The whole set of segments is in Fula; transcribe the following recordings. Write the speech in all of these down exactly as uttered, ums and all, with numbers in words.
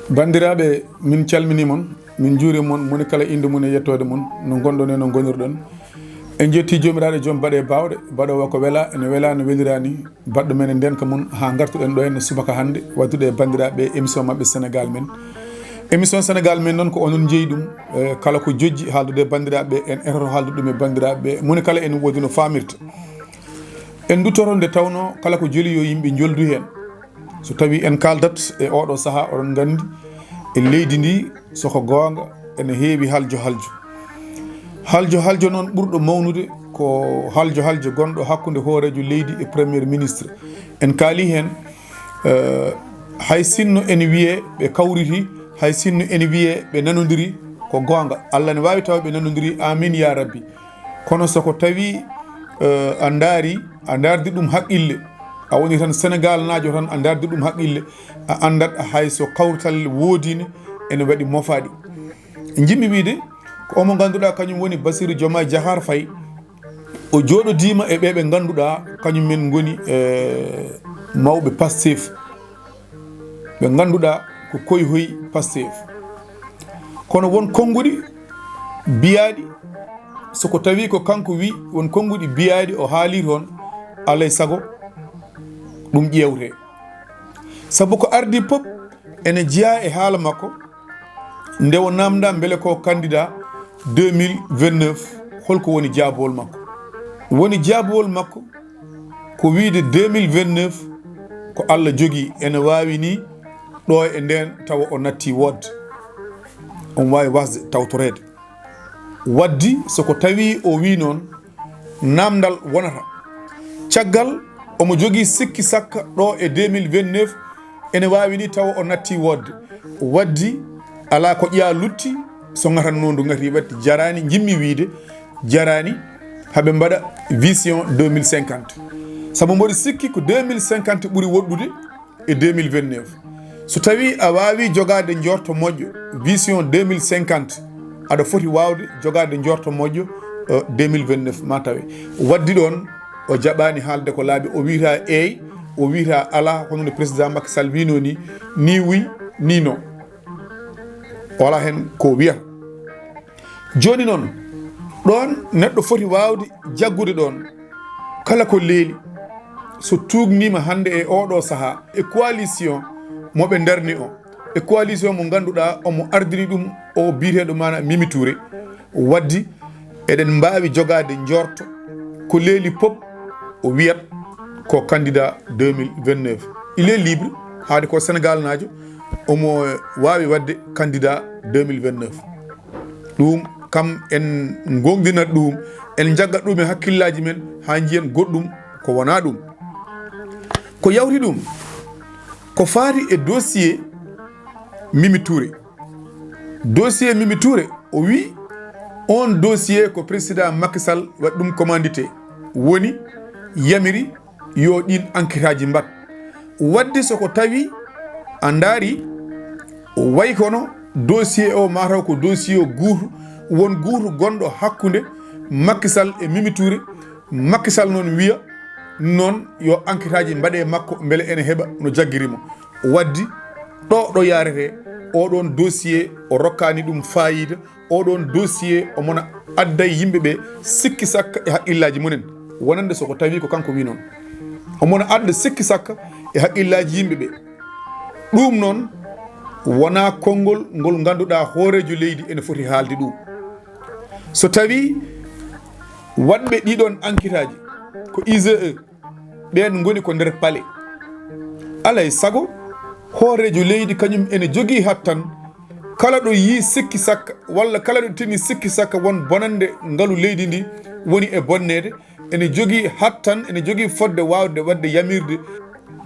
Banndiraaɓe, min calminii mon, min njuuriima mon, moni kala innde mum e yettoode mum, no ngonɗon e no ngonirɗon. En njettii Joomiraaɗo joom baɗe baawɗe, baɗoowo ko wela, ene wela, no weliraani, baɗɗo men e ndeenka mum, haa ngartuɗen ɗo henne subaka hannde, waɗdude e banndiraaɓe émission maɓɓe Sénégal Men. Émission Sénégal Men noon ko onon njeyi ɗum, eh, kala ko jojji haaldude e banndiraaɓe, en etoto haaldude ɗum e banndiraaɓe, moni kala ene woodi no faamirta. En nduttoto nde tawnoo kala ko joli yo yimɓe njoldu heen. So tawii en kaaldat e ooɗoo sahaa, oɗon nganndi e leydi ndi, so ko goonga, ene heewi haljo haljo. Haljo haljo noon ɓurɗo mawnude ko haljo haljo gonɗo hakkunde hooreejo leydi e Premier Ministre. En kaalii heen, eh, hay sinno ene wiyee ɓe kawriti, hay sinno ene wiyee ɓe nanondiri, ko goonga. Allah ne waawi tawa ɓe nanondiri, aamiin yaa rabbi. Kono so ko tawii, eh, a ndaari, a ndaardi ɗum haqqille, a woni tan Senegaalnaajo tan, a ndaardi ɗum haqqille, a anndat hay so kawtal woodii ne ene waɗi mofaaɗi. Njiɗmi wiyde ko omo ngannduɗaa kañum woni Bassirou Diomaye Diakhar Faye, o jooɗodiima e ɓee ɓe ngannduɗaa kañum men ngoni, eh, mawɓe Pastef, ɓe ngannduɗaa ko koyhoy Pastef. Kono won konnguɗi biyaaɗi, so ko tawii ko kanko wi, won konnguɗi biyaaɗi o haalii toon, alay sago ɗum ƴeewte. Sabu ko ardii pop ene jeyaa e haala makko, nde o naamndaa mbele ko candidat deux mille vingt-neuf, holko woni jaabowol makko? Woni jaabowol makko ko wiyde deux mille vingt-neuf ko Allah jogii, ene waawi ni ɗo e ndeen tawa o natti woodde. Omo waawi wasde tawtoreede. Waddi so ko tawii o wii noon, naamndal wonata. Caggal omo jogii sikki sakka ɗo e deux mille vingt-neuf, ene waawi ni tawa o natti woodde. Waddi alaa ko ƴaa lutti so ngatatnoo ndu ngati. Waddi jaraani, njimmi wiyde jaraani haɓe mbaɗa vision deux mille cinquante. Sabu mboɗo sikki ko deux mille cinquante ɓuri woɗɗude e deux mille vingt-neuf. So tawii a waawii jogaade njoorto moƴƴo, vision deux mille cinquante, aɗa foti waawde jogaade njoorto moƴƴo, eh, deux mille vingt-neuf ma tawe. Waddi ɗoon o jaɓaani haalde ko laaɓi, o wiyata eey, o wiyata alaa, hono no président Macky Sall wiynoo ni, ni oui, ni non. O alaa heen ko wiyata. Jooni noon, ɗoon neɗɗo foti waawde jaggude ɗoon kala ko leeli, so tuugniima hannde e ooɗoo sahaa e coalition mo ɓe ndarni o, e coalition mo ngannduɗaa omo ardini ɗum o biyeteeɗo maana Mimi Touré. Waddi eɗen mbaawi jogaade njoorto ko leeli pop o wiyat ko candidat deux mille vingt-neuf. Il est libre, haade ko Senegaalnaajo, omo waawi waɗde candidat deux mille vingt-neuf. Ɗum kam en ngoongdinat ɗum, en njaggat ɗum e hakkillaaji men haa njiyen goɗɗum ko wonaa ɗum. Ko yawti ɗum, ko faati e dossier Mimi Touré. Dossier Mimi Touré, o wi on dossier ko président Macky Sall waɗi ɗum commandité, woni yamiri yo ɗin enquêteaji mbaɗ. Wadde so ko tawi a ndaari, way kono dossier o mataw ko dossier o guutu, won guutu gonɗo hakkunde Macky Sall e Mimi Touré. Macky Sall noon wiya noon yo enquêteaji mbaɗe makko mbele ene heɓa no jaggiri mo. Waddi ɗo, ɗo yaarete, oɗon dossier o rokkaani ɗum faayiida, oɗon dossier omona adday yimɓe ɓe sikki sakka e haqqillaaji mumen, wonande so ko tawi ko kanko wi noon. Omona adda sikki sakka e haqqillaaji yimɓe ɓe. Ɗum noon wonaa konngol ngol ngannduɗaa hooreejo leydi ene foti haalde ɗum. So tawi waɗɓe ɗiɗon enquêteaji ko I G E, ɓeen ngoni ko nder palais. Alay sago, hooreejo leydi kañum ene jogii hattan, kala ɗo yii sikki sakka walla kala ɗo tini sikki sakka won bonannde ngalu leydi ndi woni e bonneede, ene jogii hattan, ene jogii fodde waawde waɗde yamirde,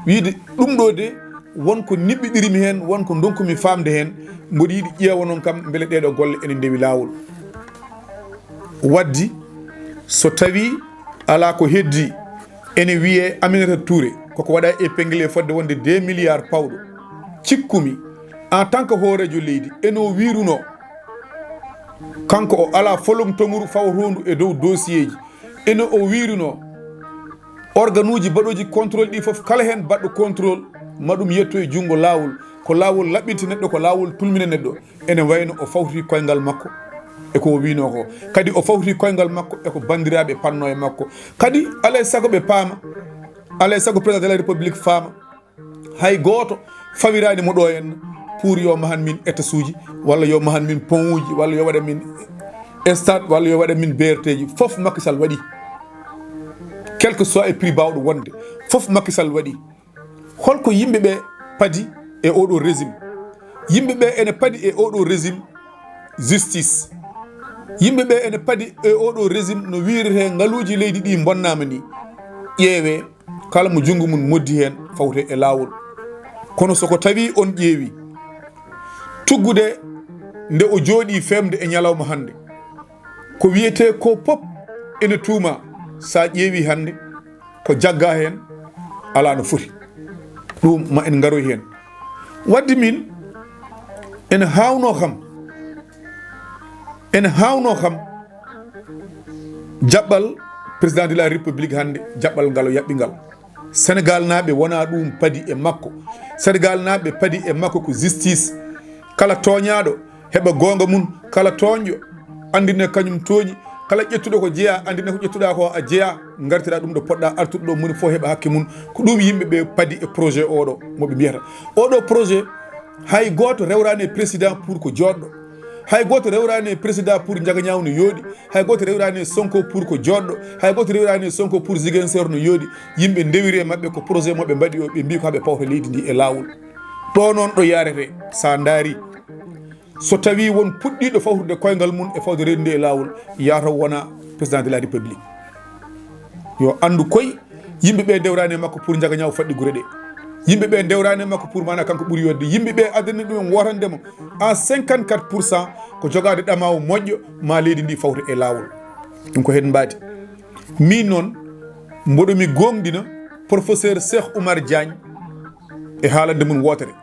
wiyde ɗum ɗo de won ko niɓɓiɗirimi heen, won ko ndonkumi faamde heen, mboɗo yiɗi ƴeewanon kam mbele ɗeeɗo golle ene ndewi laawol. Waddi so tawi alaa ko heddi, ene wiyee Aminata Touré koko waɗa épinglé fodde wonde deux milliards pawɗo. Cikkumi en tant que hooreejo leydi eno wiirunoo, kanko o alaa folom tonguru fawotoondu e dow dossier ji, eno o wiirunoo Organuuji baɗooji contrôle ɗi fof, kala heen baɗɗo contrôle, ma ɗum yetto e junngo laawol. Ko laawol laɓɓinta neɗɗo, ko laawol tulmina neɗɗo. Ene wayno o fawti koyngal makko e ko o wiynoo ko. Kadi o fawti koyngal makko e ko banndiraaɓe panno e makko. Kadi alaa e sago ɓe paama, alaa e sago président de la république faama. Hay gooto fawiraani mo ɗo henna pour yo mahan min étage uji, walla yo mahan min pont uji, walla yo waɗa min stade, walla yo waɗa min B R T ji. Fof Macky Sall waɗi. Quel que soit e prix baawɗo wonde, fof Macky Sall waɗi. Holko yimɓe ɓe padi e oɗo régime? Yimɓe ɓe ene padi e oɗo régime justice. Yimɓe ɓe ene padi e oɗo régime no wiirete ngaluuji leydi ɗi mbonnaama ni. Ƴeewe, kala mo junngo mum moddi heen, fawte e laawol. Kono so ko tawi on ƴeewi tuggude nde o jooɗi feemde e ñalawma hannde, ko wiyetee ko pop ene tuuma, sa ƴeewi hannde, ko jagga heen alaa no foti. Ɗum ma en ngaroy heen. Wadde min ene haawnoo kam, ene haawnoo kam jaɓɓal président de la république hannde, jaɓɓal ngal o yaɓɓi ngal. Sénégal naaɓe wonaa ɗum padi e makko. Sénégal naaɓe padi e makko ko justice. Kala tooñaaɗo heɓa goonga mum, kala tooñɗo anndina kañum tooñi, kala ƴettuɗo ko jeyaa anndina ko ƴettuɗaa ko a jeyaa, ngartira ɗum ɗo poɗɗa artude ɗo, moni fof heɓa hakke mum. Ko ɗum yimɓe ɓe padi e projet oɗo mo ɓe mbiyata. Oɗo projet hay gooto rewraani e président pour ko jooɗɗo. Hay gooto rewraani e président pour Njaga Ñaaw no yooɗi. Hay gooto rewraani e Sonko pour ko jooɗɗo. Hay gooto rewraani e Sonko pour Ziguinchor no yooɗi. Yimɓe ndewiri e maɓɓe ko projet mo ɓe mbaɗi o, ɓe mbii ko haɓe pawta leydi ndi e laawol. Ɗo noon ɗo yaarete, sa ndaari, so tawi won puɗɗiiɗo fawtude koyngal mum e fawde leydi ndi e laawol, yaata wona président de la république. Yo anndu koy, yimɓe ɓe ndewraani e makko pour Njaga Ñaaw faɗɗi gure ɗe. Yimɓe ɓe ndewraani e makko pour maana kanko ɓuri yodde. Yimɓe ɓe addani ɗum en wootande mo à cinquante-quatre pour cent ko jogaade ɗamawo moƴƴo ma leydi ndi fawta e laawol. Ɗum ko heen mbaadi. Min noon, mboɗo mi gooŋɗina professeur Cheikh Oumar Diagne e haalande mum wootere.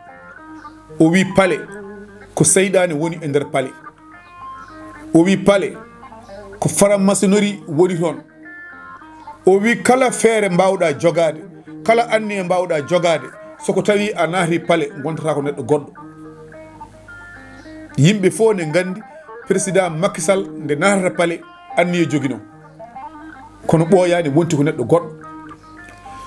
O wi pale ko seyɗaane woni e nder pale. O wi pale ko franc-maçonnerie woni toon. O wi kala feere mbaawɗa jogaade, kala anniya mbaawɗa jogaade, so ko tawi a naati pale, ngontata ko neɗɗo goɗɗo. Yimɓe fof ne nganndi président Macky Sall nde naatata pale, anniya joginoo. Kono ɓooyaani, wonti ko neɗɗo goɗɗo.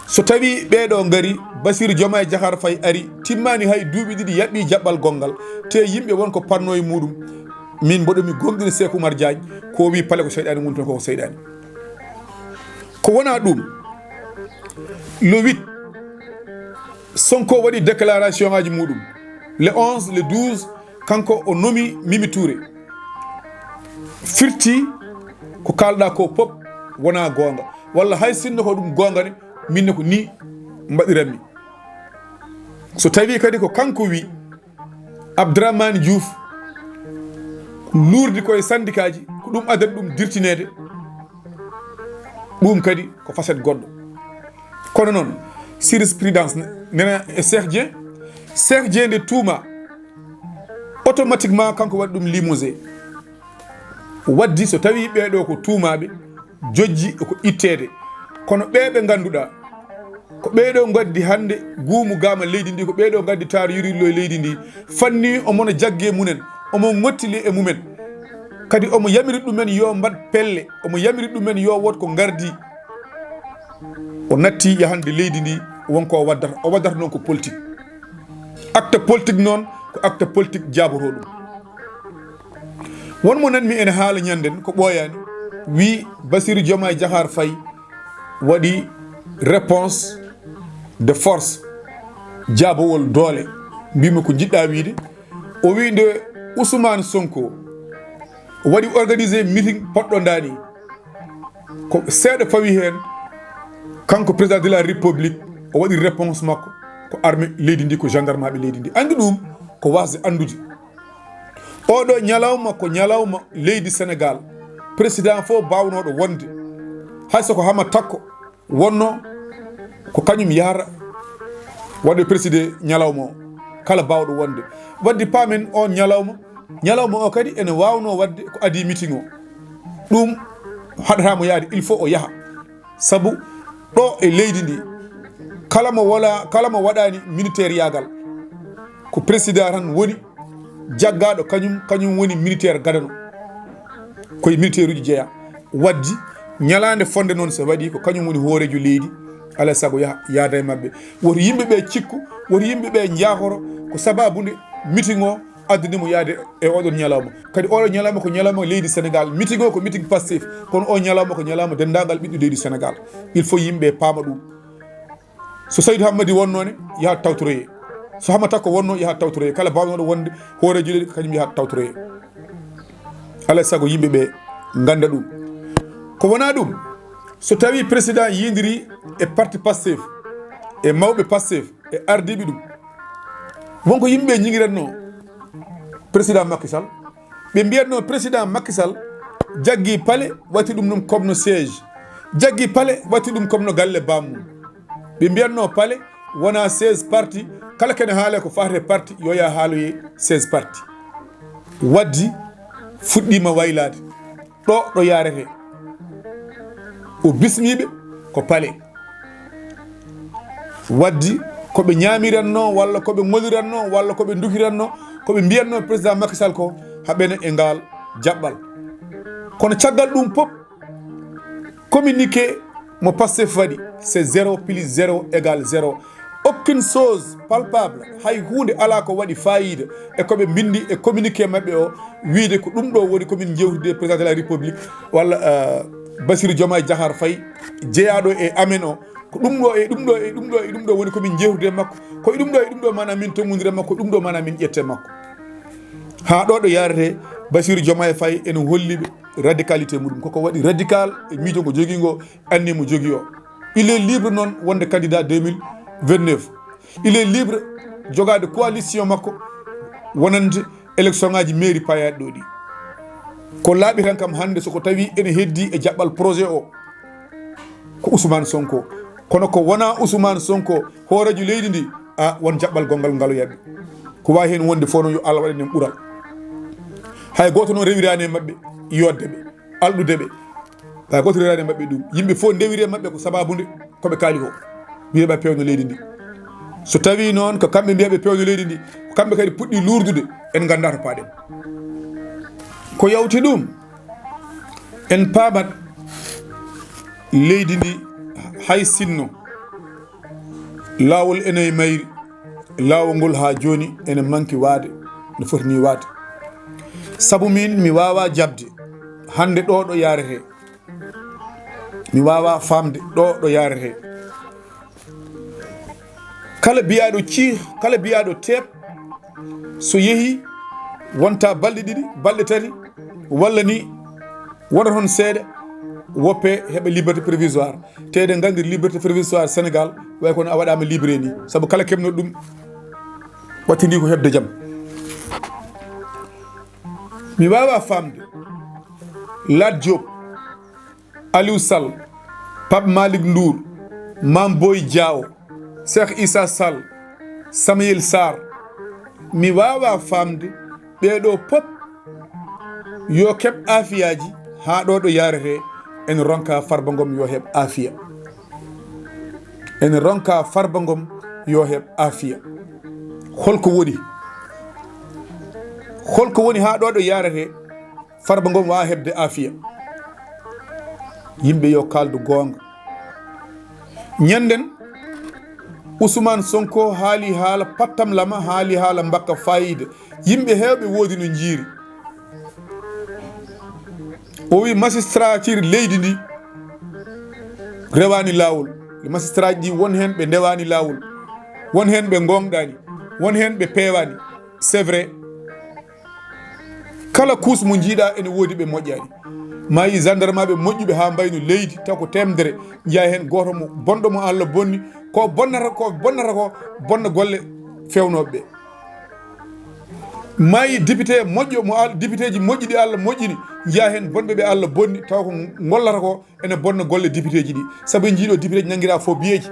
So tawi ɓeeɗo ngari, Bassirou Diomaye Diakhar Faye ari, timmaani hay duuɓi ɗiɗi, yaɓɓi jaɓɓal gonngal, te yimɓe won ko parno e muɗum. Min mboɗo mi gooŋɗina Cheikh Oumar Diagne, ko wi pale ko seyɗaani woni toon, ko seyɗaani. Ko wona ɗum, le huit, Sonko waɗi déclaration ngaji muɗum. Le onze, le douze, kanko o nomi Mimi Touré. Firti ko kalɗa ko pop wona goonga. Walla hay sinno ko ɗum goonga ne, min ne ko ni mbaɗiranmi. So tawi kadi ko kanko wi, Abdourahmane Diouf luurdi koye syndicat ji, ko ɗum adani ɗum dirtineede. Ɗum kadi ko facette goɗɗo. Kono noon, jurisprudence nena e Cheikh Dieng. Cheikh Dieng nde tuuma, automatiquement kanko waɗi ɗum limogé. Waddi so tawi ɓeeɗo ko tuumaaɓe, jojji ko itteede. Kono ɓee ɓe ngannduɗaa, ko ɓeeɗo ngaddi hannde guumu gaama leydi ndi, ko ɓeeɗo ngaddi taar yurirlo e leydi ndi, fanni omono jagge mumen, omo ngottili e mumen. Kadi omo yamiri ɗumen yo mbaɗ pelle, omo yamiri ɗumen yo wot ko ngardi. O natti yahande leydi ndi, won ko o waddata. O waddata noon ko politique. Acte politique noon, ko acte politique jaaboto ɗum. Won mo nanmi ene haala ñanden ko ɓooyaani, wi Bassirou Diomaye Diakhar Faye waɗi réponse de force, jaabowol doole, mbimi ko jiɗɗa wiide. O wi nde Ousmane Sonko waɗi organisé meeting poɗɗo ndaani, ko seeɗa fawi heen, kanko président de la république o waɗi réponse makko, ko armée leydi ndi, ko gendarme aɓe leydi ndi. Anndi ɗum ko wasde anndude. Oɗo ñalawma ko ñalawma leydi Sénégal. Président fof baawnooɗo wonde, hay so ko Hama Takko wonno, ko kañum yahata waɗa présidé ñalawma o, kala baawɗo wonde. Wadde paamen on ñalawma, ñalawma o kadi ene waawno waɗde ko adii meeting o. Ɗum haɗataa mo yahde, il faut o yaha. Sabu Ɗo e leydi ndi, kala mo wala, kala mo waɗani militaire yaagal, ko président tan woni jaggaaɗo, kañum, kañum woni militaire gadano. Koye militaire uji jeeya. Waddi, ñalaande fonde noon so waɗi, ko kañum woni hooreejo leydi, alaa sago yaha, yaada e maɓɓe. Woto yimɓe ɓe cikku, woto yimɓe ɓe njaahoro, ko sabaabu nde meeting o addani mo yaade e oɗon ñalawma. Kadi oɗo ñalawma ko ñalawma leydi Sénégal. Meeting o ko meeting Pastef, kono o ñalawma ko ñalawma denndaangal ɓiɗɗo leydi Sénégal. Il faut yimɓe paama ɗum. So Saydou Hammadi wonno ne, yaha tawtoroye. So Hama Takko wonno, yaha tawtoroye. Kala baawɗo wonde hooreejo leydi, ko kañum yaha tawtoroye. Alaa sago yimɓe ɓe ngannda ɗum. Ko wonaa ɗum, so tawi président yindiri e parti Pastef, e mawɓe Pastef, e ardiiɓe ɗum, wonko yimɓe ñigiratno président Macky Sall. Ɓe mbiyatno président Macky Sall jaggi pale, watti ɗum ɗum comme no siège, jaggi pale, watti ɗum comme no galle baammum. Ɓe mbiyatno pale wona seize parti, kala kene haale ko fate parti, yo ya haaloye seize parti. Waddi fuɗɗima waylaade. Ɗo, ɗo yarete. O bismiɓe ko pale. Waddi ko ɓe ñaamiranno, walla ko ɓe ŋoliranno, walla ko ɓe dukiranno, ko ɓe mbiyanno président Macky Sall ko, haɓene e ngal jaɓɓal. Kono caggal ɗum pop, communiqué mo Pastef waɗi, c'est zéro plus zéro égale zéro. Aucune chose palpable, hay huunde alaa ko waɗi faayiida e ko ɓe mbinndi e communiqué maɓɓe o, wiide ko ɗum ɗo woni ko min jewtude e président de la République, walla, euh, Bassirou Diomaye Diakhar Faye, jeyaaɗo e amen o, ko ɗum ɗo e ɗum ɗo e ɗum ɗo e ɗum ɗo woni ko min jewtude e makko, ko e ɗum ɗo e ɗum ɗo maanaam min tonngondira makko, ɗum ɗo maanaam min ƴette makko. Haa ɗo, ɗo yarete, Bassirou Diomaye Faye ene holli ɓe radicalité muɗum, koko waɗi radical e miijo ngo jogii ngo, anni mo jogii o. Il est libre noon wonde candidat deux mille vingt-neuf. Il est libre jogaade coalition makko wonande élection ngaji mairie payaɗi ɗo ɗi. Ko laaɓi tan kam hannde, so ko tawi ene heddi e jaɓɓal projet o, ko Ousmane Sonko. Kono ko wona Ousmane Sonko, hooreejo leydi ndi, a won jaɓɓal gongal ngaloyaɓe. Ko wawi heen wonde fof noon, yo Allah waɗan en ɓural. Hay gooto noon rewirani e maɓɓe yodde ɓe, alɗude ɓe. Hay gooto rewirani e maɓɓe ɗum. Yimɓe fof ndewiri e maɓɓe ko sababude ko ɓe kaali ko. Wiyeɓe pewno leydi ndi. So tawi noon ko kamɓe mbiyaɓe pewno leydi ndi, ko kamɓe kadi puɗɗi luurdude, en nganndaa to paaɗen. Ko yawti ɗum, en paamat leydi ndi hay sinno laawol ene e mayri, laawol ngol haa jooni ene manki waade no foti ni waade. Sabu min mi waawaa jaɓde hannde ɗo ɗo yaarete. Mi waawaa faamde ɗo ɗo yaarete. Kala biyaaɗo ciih, kala biyaaɗo teep, so yehi wonta balɗe ɗiɗi, balɗe tati, walla ni wona toon seeɗa, woppe heɓa liberté provisoire. Te eɗen nganndi liberté provisoire Sénégal, way kono a waɗaama libéré ni. Sabu kala keɓno ɗum, wattindi ko heɓde jam. Mi waawaa faamde Lat Diop, Aliou Sall, Pape Malick Ndour, Mame Boye Diao, Cheikh Issa Sall, Samuel Sarr, mi waawaa faamde ɓeeɗo pop yo keɓ aafiyaaji haa ɗo ɗo yaarete, ene ronka Farba Ngom yo heɓ aafiya. Ene ronka Farba Ngom yo heɓ aafiya. Holko woni? Holko woni haa ɗo ɗo yaarete? Farba Ngom waawaa heɓde aafiya. Yimɓe yo kaaldu goonga. Ñanden, Ousmane Sonko haali haala pattam lama, haali haala mbakka faayiida. Yimɓe heewɓe woodi no njiiri. O wi magistrature leydi ndi rewaani laawol. Magistrature ɗi won heen ɓe ndewaani laawol. Won heen ɓe ngoongɗaani. Won heen ɓe peewaani. C'est vrai. Kala kuus mo njiiɗa ene woodi ɓe moƴƴaani. Ma yi gendarmeɓe moƴƴuɓe haa mbayno leydi taw ko temedere, njiya heen gooto mo bonɗo mo Allah bonni, ko bonnata, ko bonnata ko bonna golle fewnooɓe ɓe. Ma yi député moƴƴo mo Al-, députéji moƴƴi ɗi Allah moƴƴini, njiya heen bonɓe ɓe Allah bonni taw ko ngollata ko ene bonna golle députéji ɗi. Sabu en njiiɗo députéji nanngira faux billets ji.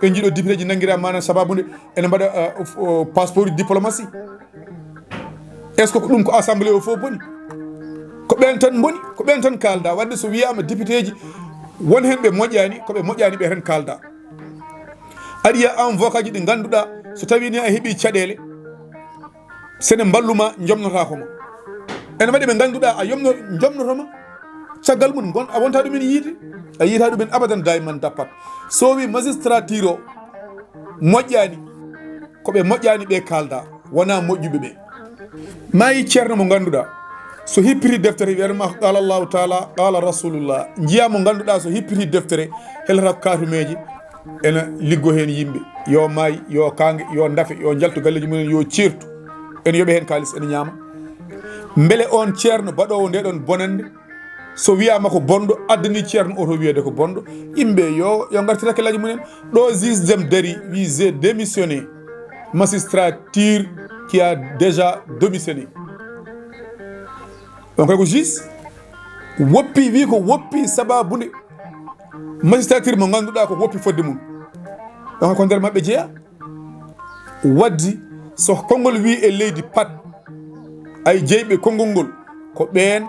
En njiiɗo députéji nanngira maanaam sababude ene mbaɗa, uh, uh, passeport diplomatie. Est-ce que ko ɗum ko assemblée o fof boni? Ko ɓen tan boni, ko ɓen tan kalda. Wadde so wiyama députéji Won heen ɓe moƴƴaani, ko ɓe moƴƴaani ɓe tan kaalda. Aɗa yiya avocat ji ɗi ngannduɗaa, so tawii ni a heɓii caɗeele, sene mballuma, njomnotaako ma. Ene waɗi ɓe ngannduɗaa a yomno, njomnoto ma. Caggal mum, ngon a wonta ɗumen yiide, a yiyata ɗumen abadan, dayman dappat. So wi magistrature o moƴƴaani, ko ɓe moƴƴaani ɓe kaalda, wona moƴƴuɓe ɓe. Maayi ceerno mo ngannduɗaa, so hippiti deftere, wiyata ma ko qala Allahu taala, qala rasulullah. Njiya mo ngannduɗaa, so hippiti deftere, helata ko kaatumeeje, ena liggo heen yimɓe, yo maay, yo kaange, yo ndafe, yo njaltu galleeji mumen, yo ceertu, ene yoɓe heen kaalis, ene ñaama. Mbele oon ceerno baɗoowo nde ɗoon bonannde, so wiyaama ko bonɗo, addani ceerno oto wiyede ko bonɗo, yimɓe yo, yo ngartir hakkillaaji mumen. Ɗo juge dem dari, wi: j'ai démissionné. Magistrature qui a déjà démissionné. On kay ko juge woppi, wi ko woppi sababude magistrature mo ngannduɗaa ko woppi fodde mum. On ko nder maɓɓe jeya. Waddi so konngol wi e leydi pat, ay jeyɓe konngol ngol ko ɓeen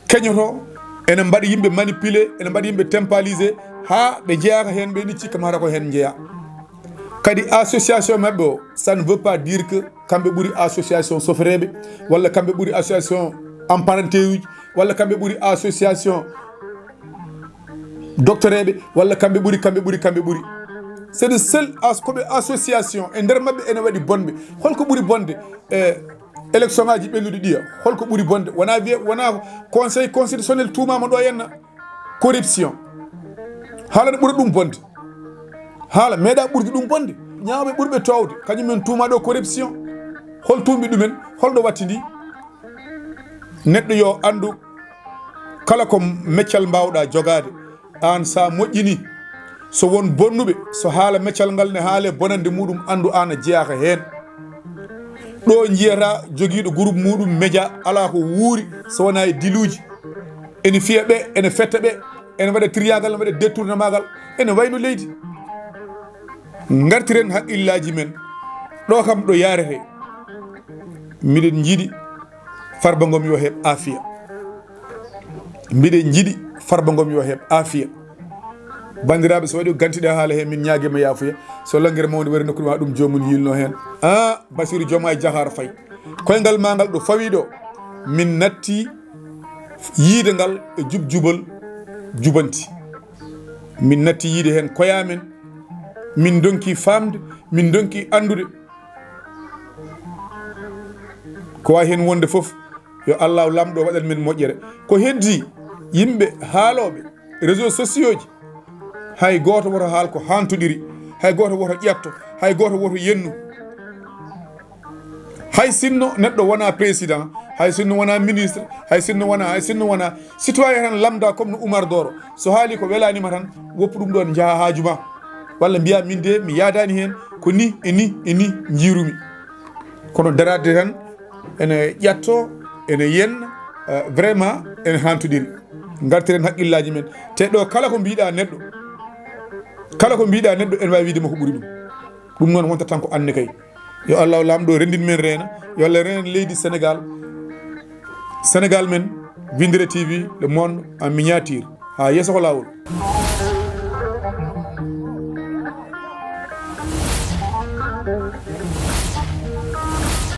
keñoto, ene mbaɗa yimɓe manipuler, ene mbaɗa yimɓe tempaliser, haa ɓe njeyaaka heen, ɓe ni cikka mata ko heen njeya. Kadi association maɓɓe o, ça ne veut pas dire que kamɓe ɓuri association sofereeɓe, walla kamɓe ɓuri association apparenté uji, walla kamɓe ɓuri association doctoreeɓe, walla kamɓe ɓuri, kamɓe ɓuri, kamɓe ɓuri. C'est de seul as-, ko ɓe association e nder maɓɓe ene waɗi bonɓe. Holko ɓuri bonde? E élection ngaji ɓennuɗi ɗiya, holko ɓuri bonde? Wona wiye, wona conseil constitutionnel tuumama ɗo henna corruption. Haala ne ɓuri ɗum bonde. Haala meeɗa ɓurdi ɗum bonde. Ñaawɓe ɓurɓe toowde, kañum men tuuma ɗo corruption. Hol tuumbi ɗumen? Holɗo watti ndi? Neɗɗo yo anndu kala ko meccal mbaawɗa jogaade, aan sa moƴƴini, so won bonnuɓe, so haala meccal ngal ne haale bonande muɗum, anndu aan a jeyaaka heen. Ɗo njiyata jogiiɗo groupe muɗum média, alaa ko wuuri so wonaa e diluuji. Ene fiya ɓe, ene fetta ɓe, ene waɗa triangle, ene waɗa détournement, ene wayno leydi. Ngartiren haqqillaaji men. Ɗo kam ɗo yaarete. Miɗen njiɗi Farba Ngom yo heɓ aafiya. Mbiɗen njiɗi Farba Ngom yo heɓ aafiya. Banndiraaɓe, so waɗi ko gantiɗe haala heen, min ñaagiima yaafuya. So lanngere mawde wari nokku ɗum, haa ɗum joomum yiilno heen. Ah, Bassirou Diomaye Diakhar Faye. Koyngal ma ngal ɗo fawi ɗo, min natti yiide ngal e jub jubal jubanti. Min natti yiide heen koye amen. Min ndonki faamde, min ndonki anndude. Ko wawi heen wonde fof, yo Allahu Laamɗo waɗan men moƴƴere. Ko heddi yimɓe haalooɓe réseaux sociaux ji, hay gooto woto haal ko haantoɗiri, hay gooto woto ƴetto, hay gooto woto yennu. Hay sinno neɗɗo wona président, hay sinno wona ministre, hay sinno wona, hay sinno wona citoyen tan lambda comme no Oumar Doro, so haali ko welanima tan, woppu ɗum ɗon, njaha haaju ma. Walla mbiya, min de mi yaadani heen, ko ni e ni e ni njiirumi. Kono daraade tan ene ƴatto, ene yenna, eh, vraiment ene haantoɗiri. Ngartiren haqqillaaji men. Te ɗo kala ko mbiɗa neɗɗo, kala ko mbiɗa neɗɗo, ene wawi wiide ma ko ɓuri ɗum. Ɗum noon wonta tan ko anne kay. Yo Allah Laamɗo renndin men reena. Yo Allah reenan leydi Sénégal. Sénégal men, Windere T V, le monde en miniature. Haa yeeso ko laawol.